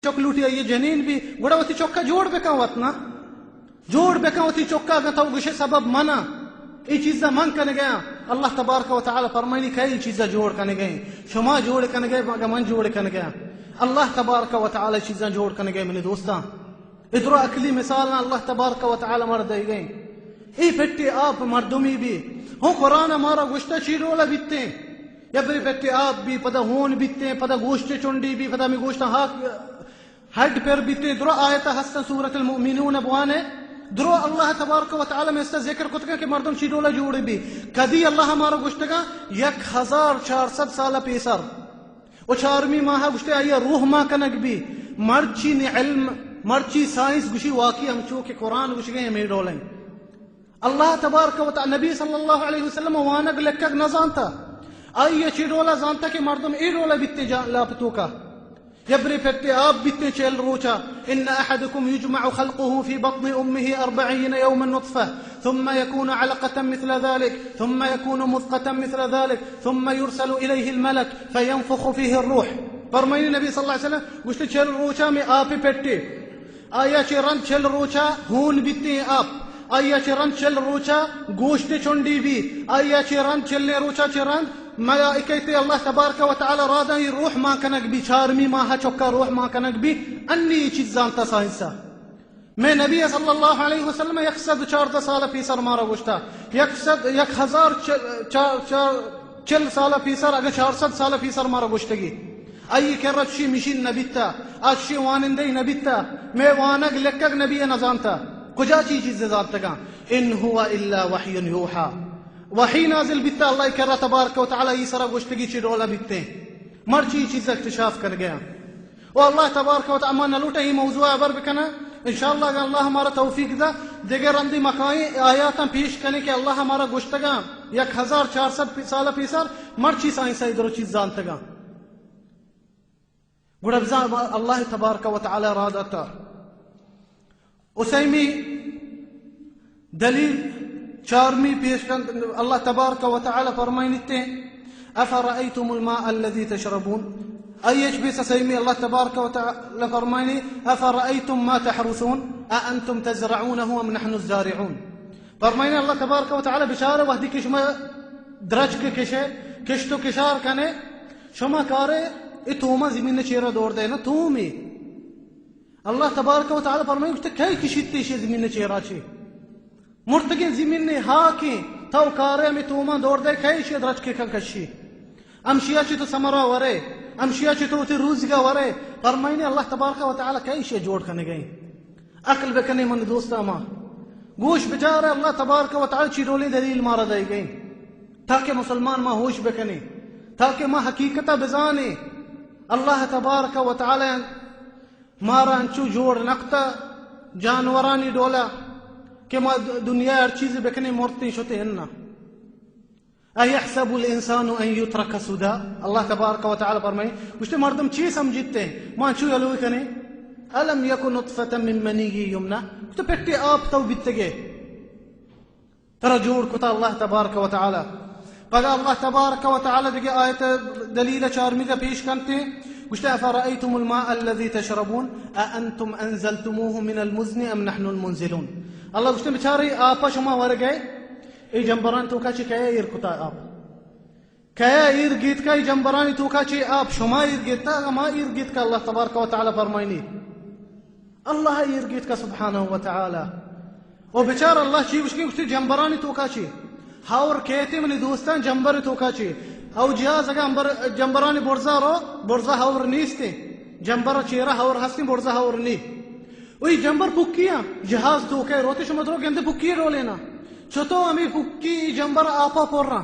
چک لوٹی آئی جنین بی، گڑا وتی چکا جوڑ بکن وت نا۔ جوڑ بکن وتی چکا، اگاں تو گشے سبب منا، اے چیزا من کنگیا۔ اللہ تبارک و تعالی فرمائنی، کئے اے چیزا جوڑ کنگئے؟ شما جوڑ کنگئے، اگاں من جوڑ کنگیا؟ اللہ تبارک و تعالی چیزاں جوڑ کنگئے، منی دوستاں۔ اے درا عقلی مثالاں اللہ تبارک و تعالی مارا دئیگئے۔ اے پٹے آپ مردمی بی، ہوں قرآن مارا گوشتا چی ڈولا بیتیں؟ یا بری پٹے آپ بی، پدا ہون بیتیں، پدا گوشت چنڈی بی، پدا ہمے گوشتاں ہاک ہڈ پر بیتیں۔ درو آیت ہستن سورۃ المؤمنون بوانے، درو اللہ تبارک و تعالی میں است ذکر کتگا کہ مردم چی ڈولا جوڑ بی۔ کدی اللہ مارا گوشتگا یک ہزار چار صد سال پیسر، و چارمی ماہ گوشتے آئی روح ما کنگ بی۔ مرچی نی علم، مرچی سائنس گوشی واقعی ہمچو کہ قرآن گوشگے ہمیں ڈولیں۔ اللہ تبارک و تعالی نبی صلی اللہ علیہ وسلم وانگ لکگ نہ زانتا۔ آئی چی ڈولا زانتا کہ مردم اے ڈولا بیتے جا لاپ توکا۔ یبرے پتے آپ بیتے چل روچا۔ ان احدکم یجمع خلقه فی بطن امه اربعین یوما نطفة ثم یکون علقة مثل ذلك ثم یکون مضغة مثل ذلك ثم یرسل الیه الملک فینفخ فیه الروح۔ فرمائنی نبی صلی اللہ علیہ وسلم گوشتے چل روچا میں آپ پٹے۔ آیا چہ رند چل روچا ہون بیتیں آپ، آیا چہ رند چل روچا گوشت چنڈی بی، آیا چہ رند چلیں روچا چہ رند ملائکہ تے اللہ تبارک و تعالی راداں روح مان کنگ بی، چارمی ماہ چکا روح مان کنگ بی۔ انی چیز زانتا سائنسا۔ میں نبی صلی اللہ علیہ وسلم یک سد چاردہ سال پیسر مارا گوشتا، یک سد، یک ہزار چ-، چ-، چ-، چل سال پیسر، اگہ چار سد سال پیسر مارا گوشتگی۔ آئی کرا چشی مشین نہ بیتا، آ چشی وانندہی نہ بیتا، مئے وانگ لکگ نبی نہ زانتا۔ کجا چی چیز زانتگاں؟ ان هو الا وحی یوحی۔ وحی نازل بیتا اللہ کرا تبارک و تعالی ای سرا گوشتگی چی ڈولا بیتے۔ مرچی ای چیز اکتشاف کر گیا۔ و اللہ تبارک و تعالی ما نلوٹا ای موضوع عبر بکنا۔ انشاءاللہ اگر اللہ ہمارا توفیق دا، دیگر رندی مکائیں آیاتاں پیش کنے کہ اللہ ہمارا گوشتگاں یک ہزار چار سد پی-، سال پیسر مرچی سائنس ادرو چیز زانتگاں۔ گڑا بزاں اللہ تبارک و تعالی را داتا۔ و سیمی دلیل چارمی پیش کن، اللہ تبارک و تعالی فرمائنیتے، افرأیتم الماء الذی تشربون۔ آئی اچ بیسا سیمی اللہ تبارک و تعالی فرمائنی، افرأیتم ما تحرثون، اانتم تزرعونه ام نحن الزارعون۔ فرمائنی اللہ تبارک و تعالی بچارے وحدی کہ شما درچک کشے، کشت و کشار کنے، شما کارے ای توما زمین چیرا دور دے نا، تومی۔ اللہ تبارک و تعالی فرمائے، گوشتے، کئے کشیت ایشی زمین چیرا چی؟ مرتگیں زمین ہاکیں، تو کارے ہمیں توما دور دے، کئے ایشی درچکے کن کشی؟ ہمشیا چی تو ثمرا ورے، ہمشیا چی تو وتی روزگا ورے۔ فرمائنے اللہ تبارک و تعالی کئے ایشی جوڑ کنے گئے؟ عقل بکنے من دوستا ما۔ گوش بچارے اللہ تبارک و تعالی چی ڈولیں دلیل مارا دے گئے۔ تاکہ مسلمان ما ہوش بکنے۔ تاکہ ما حقیقتا بزانے۔ اللہ تبارک و تعالی مارا انچو جوڑ نکتا جانورانی ڈولا کہ ما د-، دنیا ہر چیز بکنے مرتیں شتے انا۔ ایحسب الانسان ان یترک سدی؟ اللہ تبارک و تعالی فرمائے، گوشتے مردم چی سمجھتے؟ ما انچو یلوی کنے؟ الم یک نطفة من منی یمنی؟ تو پٹے آپ تو بیتگے۔ ترا جوڑ کتا اللہ تبارک و تعالی۔ پدا اللہ تبارک و تعالی دگہ آیت دلیل چارمیگا پیش کنتے، گوشتے، افرأیتم الماء الذی تشربون اانتم انزلتموه من المزن ام نحن المنزلون۔ اللہ گوشتے، بچارے آپا شما ورگئے، اے جمبران توکا چی کئے ایر کتا آپ؟ کئے ایر گیتکا اے جمبرانی توکا چی آپ؟ شما ایر گیتا، اگا ما ایر گیتکا؟ اللہ تبارک و تعالی فرمائنی۔ اللہ ایر گیتکا سبحانہ و تعالی۔ او بچار اللہ چی گوشگی، گوشتی جمبرانی توکا چی؟ ہاور کیتے منی دوستان جمبر توکا چی؟ او جہاز اگا امبر-، جمبرانی برزا رو، برزا ہاور نیستی۔ جمبر چیرا ہاور ہستی، برزا ہاور نی۔ وہی جمبر پکیاں، جہاز توکے روتے شما درو گندے پکی رولینا۔ چتو ہمیں پکی جمبر آپا پورا۔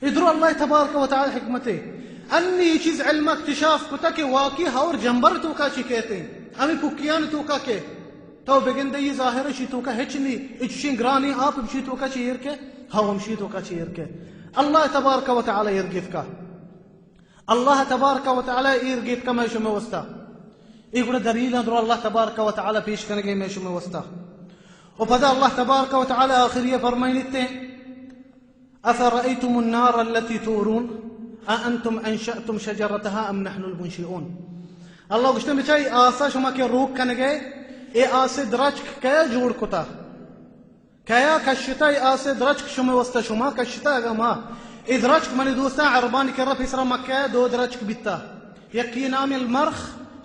ادرو اللہ تبارک و تعالی حکمتے۔ انی چیز علم اکتشاف کتا کہ واقعی ہور جمبر توکا چی کہتے ہیں۔ ہمیں پکیان توکا کے۔ تو بگندے یہ ظاہر شی توکا ہچ نی۔ اچشیں گرانی آپ شی توکا چی ایر کے۔ ہو ہم شی توکا چی ایر کے۔ اللہ تبارک و تعالی ایر گیتکا۔ اللہ تبارک و تعالی ایر گیتکا میں شما واسطہ۔ اے گڑا دلیل درو اللہ تبارک و تعالی پیش کنگے میں شما واسطہ۔ و پدا اللہ تبارک و تعالی آخری فرمائنیتے، افرأیتم النار التي تورون أأنتم أنشأتم شجرتها أم نحن المنشئون۔ اللہ گوشتے، بچا اے آسا شما کہ روک کنگے، اے آسے درچک کیا جوڑ کتا؟ کیا کشتا اے آسے درچک شما واسطہ؟ شما کشتا؟ اگا ما، اے درچک منی دوستاں عربانی کرا پیسرا مکہ دو درچک بیتا، یکی نام المرخ،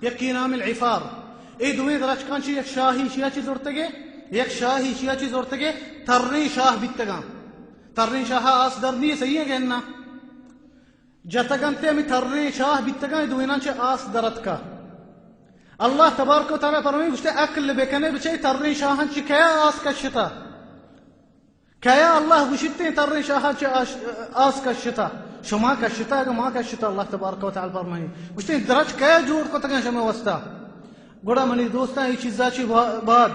یکی نام العفار۔ اے دوئیں درچکاں چی یک شاہی شیا چی زرتگے، یک شاہی شیا چی زرتگے، تریں شاہ بیتگاں۔ تریں شاہ آس در نیے، صحیح ہے کہ نا؟ جتگ انت، ہمے تریں شاہ بیتگاں، اے دوئیناں چہ آس در اتکا۔ اللہ تبارک و تعالی فرمائے، گوشتے، عقل بکنے بچے، تریں شاہاں چہ کیا آس کشتا؟ کیا اللہ گوشتے تریں شاہاں چہ آش-، آس کشتا؟ شما کشتا کہ ما کشتا؟ اللہ تبارک و تعالی فرمائے، گوشتے، درچک کیا جوڑ کتگاں شما واسطہ؟ گڑا منی دوستاں، اے چیزا چی با-، بعد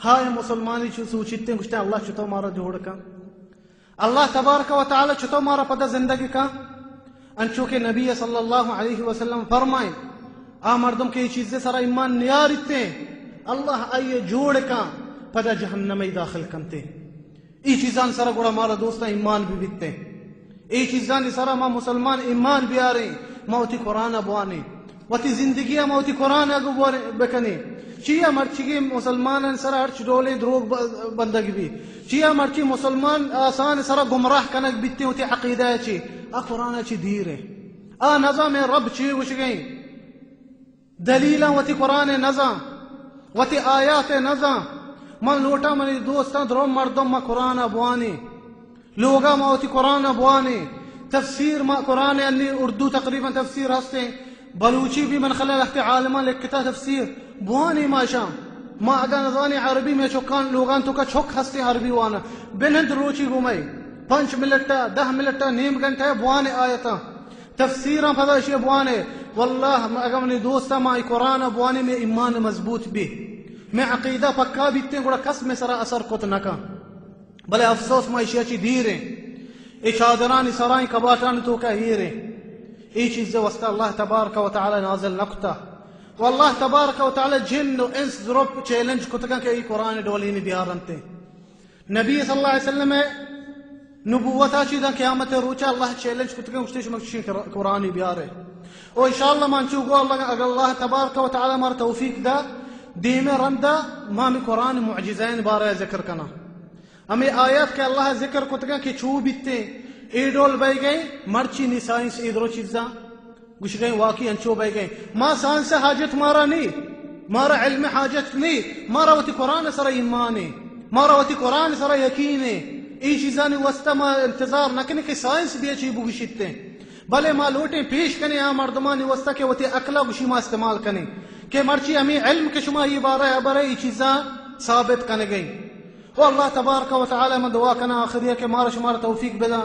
ہائے مسلمانی چو سوچتے، گوشتے، اللہ چتو مارا جوڑ کن؟ اللہ تبارک و تعالی چتو مارا پدا زندگی کن؟ انچو کہ نبی صلی اللہ علیہ وسلم فرمائیں، آ مردم کہ اے چیزے سرا ایمان نیاریتے، اللہ آئیے جوڑ کن، پدا جہنم ای داخل کنتے۔ اے چیزان سرا گڑا مارا دوستاں ایمان بھی بیتے۔ اے چیزانی سرا ما مسلمان ایمان بیاریں، ما وتی قرآن بوانیں۔ وتی زندگی ءَ ما وتی قرآن ءَ گوں بکنیں۔ چیا مرچیگیں مسلمانانی سرا ہرچ ڈولیں دروگ ب-، بندگ بی؟ چیا مرچی مسلمان آسان سرا گمراہ کنگ بیتیں وتی عقیدہ ءَ چی؟ آ قرآن ءَ چی دیر ایں۔ آ نزاں مئے رب چی گوشگیں۔ دلیلاں وتی قرآن ءَ نزاں، وتی آیات ءَ نزاں۔ من لوٹاں منی دوستاں درو مردم ما قرآن ءَ بوانیں۔ لوگا ما وتی قرآن ءَ بوانیں، تفسیر ما قرآن ءَ انی اردو تقریباً تفسیر ہستیں، بلوچی بھی من خلا لہتے عالماں لکھتا تفسیر، بوانیں ما شام۔ ما اگاں نزانیں عربی، مئے چکان لوگان توکا چک ہستیں عربی وانا، بنند روچی گوں مئے پنچ منٹ ءَ، دہ منٹ ءَ، نیم گھنٹہ ءَ بوانیں آیتاں، تفسیراں پدا اشی بوانیں۔ واللہ اگاں منی دوستاں ما ای قرآن ءَ بوانیں، مئے ایمان مضبوط بی، مئے عقیدہ پکا بیتیں، گڑا کس مئے سرا اثر کت نہ کن۔ بلے افسوس، ما ایشی ءَ چی دیر ایں۔ اے چادرانی سرائیں کباٹانی توکا ایر ایں۔ اے چیز ءِ واسطہ اللہ تبارک و تعالی نازل نہ کتا۔ و اللہ تبارک و تعالی جن و انس زرپ چیلنج کتگاں کہ اے قرآن ڈولینی بیارنتے۔ نبی صلی اللہ علیہ وسلم ءِ نبوت ءَ چی داں قیامت ءِ روچ ءَ اللہ چیلنج کتگاں، گوشتے شما چی قرآنی بیارے۔ و انشاءاللہ من چو گو اللہ، اگر اللہ تبارک و تعالی مارا توفیق دا، دیمے رندا ما ہمے قرآن معجزین بارے ذکر کناں۔ ہمے آیات کہ اللہ ذکر کتگاں کہ چو بیتیں، اے ڈول بئیگئے، مرچی نی سائنس اے درو چیزاں گوشگئے واقعی انچو بئیگئے۔ ما سائنس حاجت مارا نی، مارا علم حاجت نی، مارا وتی قرآن سرا ایمان ایں، مارا وتی قرآن سرا یقین ایں۔ اے چیزانی واسطہ ما انتظار نہ کنیں کہ سائنس بیا چی بگوشیتیں۔ بلے ما لوٹیں پیش کنیں آ مردمانی واسطہ کہ وتی عقل ءَ گوشی ما استعمال کنیں کہ مرچی ہمے علم کہ شما اے بارہ ءَ برے اے چیزاں ثابت کنگئے۔ و اللہ تبارک و تعالی من دعا کناں آخری ءَ کہ مارا شمارا توفیق بداں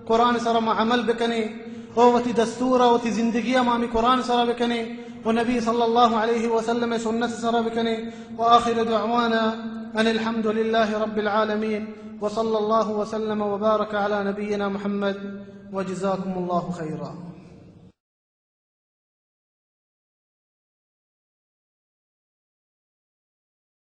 قرآن سرا ما عمل بکنیں و وتی دستور ءَ وتی زندگی ءَ ما ہمے قرآن سرا بکنیں و نبی صلی اللہ علیہ وسلم ءِ سنت سرا بکنیں۔ و آخر دعوانا ان الحمد للہ رب العالمین و صلی اللہ وسلم و بارک علی نبینا محمد و جزاکم اللہ خیرا۔